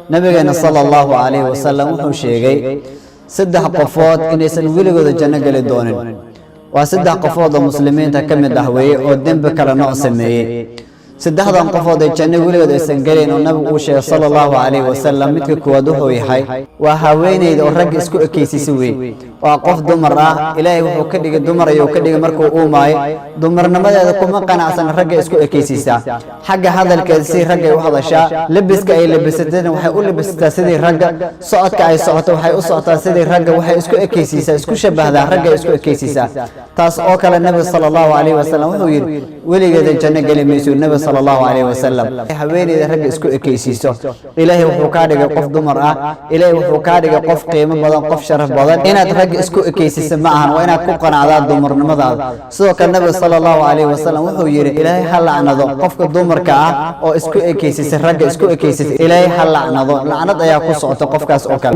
Nabigeena sala Allahu calayhi wasalam wuxuu sheegay saddex qofood inaysan weligooda janno geli doonin. Waa saddex qofood oo muslimiinta ka mid ah weeye oo dembi kale nooc sameeyey. Saddexdan qofood ee janno weligood aysan gelin oo nabigu uu sheegay sala Allahu calayhi wasalam, midka koowaad wuxuu yahay waa haweeneyda oo ragga isku ekeysisa wey. Waa qof dumar ah, Ilaahay wuxuu ka dhigay dumar ayuu ka dhigay markuu uumaayo, dumarnimadeeda kuma qanacsan, ragga isku ekeysiisaa. Xagga hadalkeeda si raggay u hadashaa, labiska ay labisatayna waxay u labisataa sidii ragga, socodka ay socoto waxay u socotaa sidii ragga, waxay isku ekeysiisaa, isku shabahdaa ragga, isku ekeysiisaa. Taas oo kale nabiga sala Allahu calayhi wasalam wuxuu yidhi weligeeda janno geli mayso nabiga sala Allahu calayhi wasalam. Haweeneyda ragga isku ekeysiiso, Ilaahay wuxuu kaa dhigay qof dumar ah, Ilaahay wuxuu kaa dhigay qof qiimo badan, qof sharaf badan. Inaad ragga isku ekeysiisa ma ahan, waa inaad ku qanacdaa dumarnimadaada. Sidoo kale nabiga sala Allahu calayhi wasalam wuxuu yidhi Ilaahay ha lacnado qofka dumarka ah oo isku ekeysisa ragga isku ekeysisa, Ilaahay ha lacnado, lacnad ayaa ku socota qofkaas oo kale.